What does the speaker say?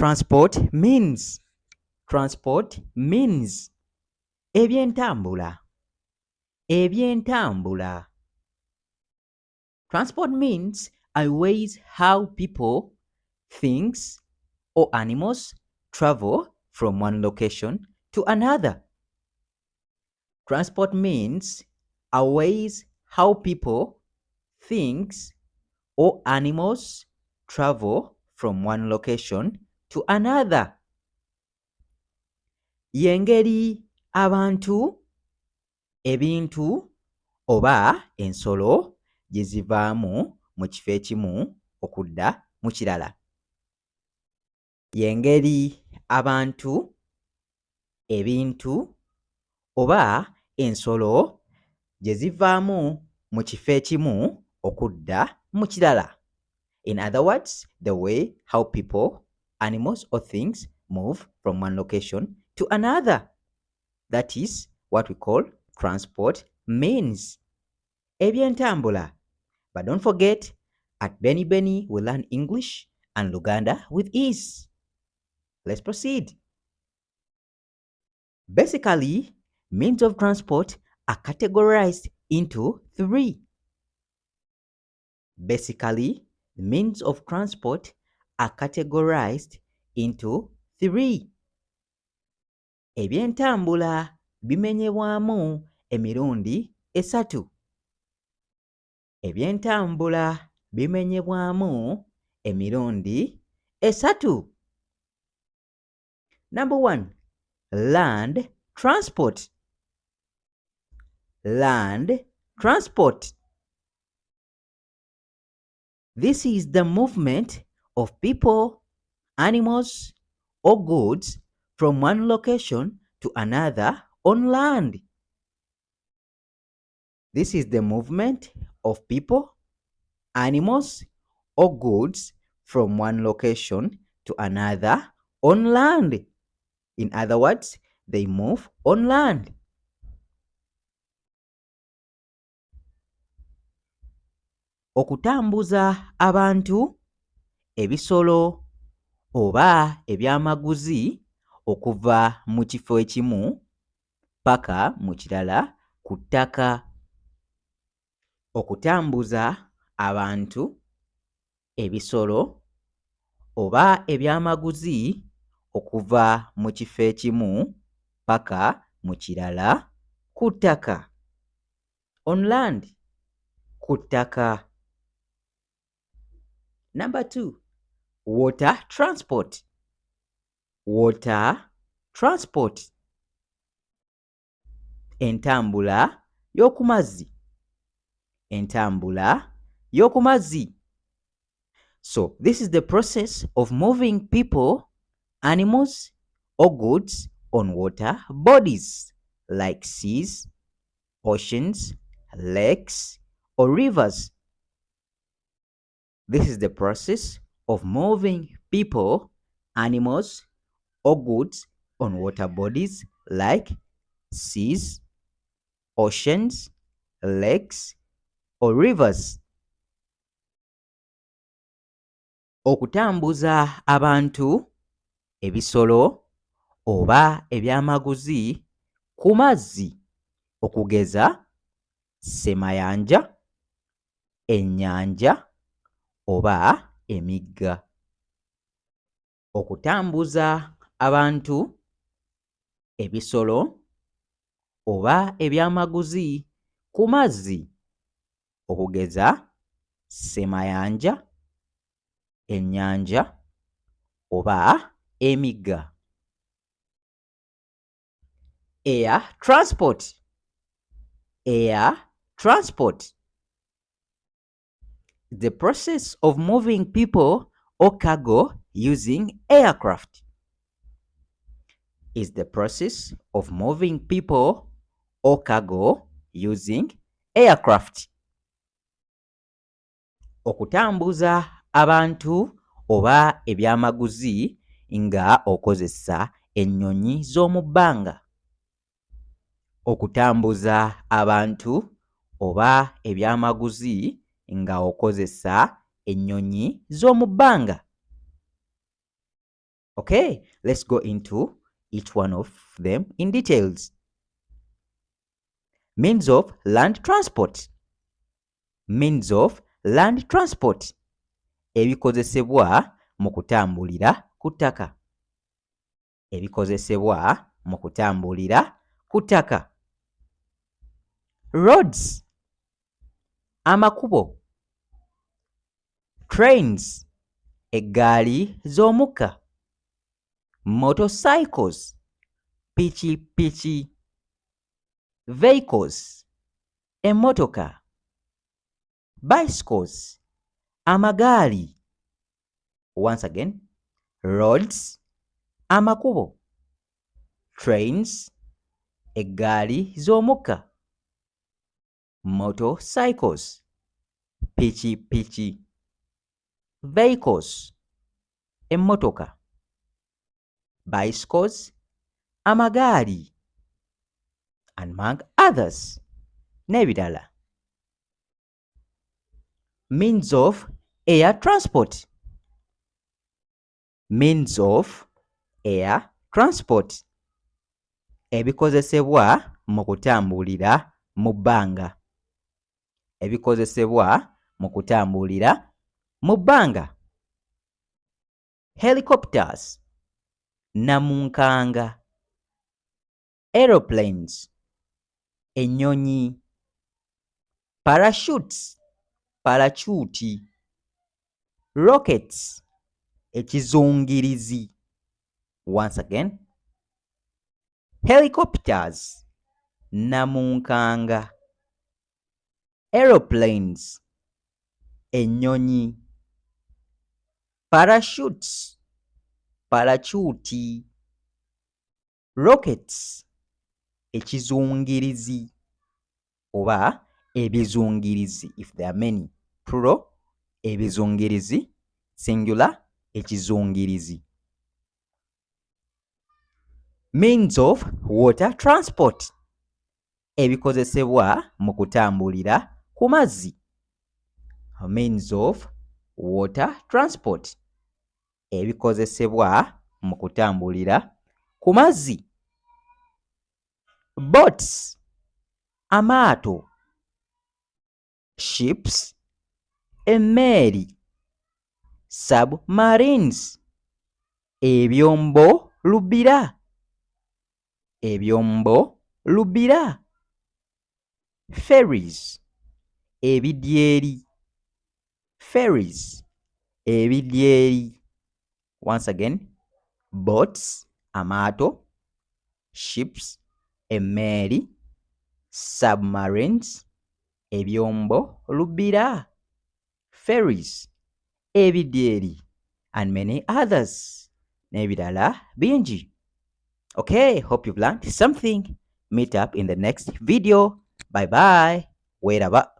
Transport means. Transport means. Ebyentambula. Ebyentambula. Transport means are ways how people, things, or animals travel from one location to another. Transport means are ways how people, things, or animals travel from one location to another. Y'engeri abantu, ebintu oba ensolo gye zivaamu mu kifo ekimu okudda mu kirala. Y'engeri abantu, ebintu oba ensolo gye zivaamu mu kifo ekimu okudda mu kirala. In other words, the way how people, animals or things move from one location to another. That is what we call transport means. Ebyentambula. But don't forget, at Benny Benny, we learn English and Luganda with ease. Let's proceed. Basically, means of transport are categorized into three. Basically, means of transport are categorized into three. Ebyentambula bimenyebwamu emirundi esatu. Ebyentambula bimenyebwamu emirundi esatu. Number one, land transport. Land transport. This is the movement of people, animals, or goods from one location to another on land. This is the movement of people, animals, or goods from one location to another on land. In other words, they move on land. Okutambuza abantu, ebisolo oba ebyamaguzi okuva mu kifo ekimu paka mu kirala ku ttaka. Okutambuza abantu, ebisolo oba ebyamaguzi okuva mu kifo ekimu paka mu kirala ku ttaka. On land, ku ttaka. Number two, water transport. Water transport. Entambula y'oku mazzi. Entambula y'oku mazzi. So this is the process of moving people, animals, or goods on water bodies like seas, oceans, lakes, or rivers. This is the process of moving people, animals, or goods on water bodies like seas, oceans, lakes, or rivers. Okutambuza abantu, ebisolo oba ebyamaguzi ku mazzi okugeza ssemayanja, ennyanja oba emigga. Okutambuza abantu, ebisolo oba ebyamaguzi ku mazzi okugeza ssemayanja, ennyanja oba emigga. Air transport. Air transport. The process of moving people or cargo using aircraft. Is the process of moving people or cargo using aircraft. Okutambuza abantu oba ebyamaguzi nga okozesa ennyonyi z'omu bbanga. Okutambuza abantu oba ebyamaguzi nga okozesa ennyonyi z'omu bbanga. Okay, let's go into each one of them in details. Means of land transport. Means of land transport. Ebikozesebwa mu kutambulira ku ttaka. Ebikozesebwa mu kutambulira ku ttaka. Roads. Amakubo. Trains. Eggaali z'omukka. Motorcycles. Piki piki. Vehicles. Emmotoka. Bicycles. Amagaali. Once again, roads, amakubo. Trains, eggaali z'omukka. Motorcycles, piki piki. Vehicles, emmotoka. Bicycles, amagaali. Among others, n'ebirala. Means of air transport. Means of air transport. Ebikozesebwa mu kutambulira mu bbanga. Ebikozesebwa mu kutambulira mu bbanga. Helicopters. Namunkanga. Aeroplanes. Ennyonyi. Parachutes. Parachuti. Rockets. Ekizungirizi. Once again, helicopters. Namunkanga. Aeroplanes. Ennyonyi. Parachutes. Parachuti. Rockets. Ekizungirizi oba ebizungirizi if there are many. Plural, ebizungirizi, singular, ekizungirizi. Means of water transport. Ebikozesebwa mu kutambulira ku mazzi. Means of water transport. Ebikozesebwa mu kutambulira ku mazzi. Boats. Amaato. Ships. Emmeeri. Submarines. Ebyombo lubira. Ebyombo lubira. Ferries. Ebidyeri. Ferries. Ebidyeri. Once again, boats, amaato, ships, emmeeri, submarines, ebyombo lubira, ferries, ebidyeri, and many others. N'ebirala bingi. Okay, hope you've learned something. Meet up in the next video. Bye bye. Weeraba.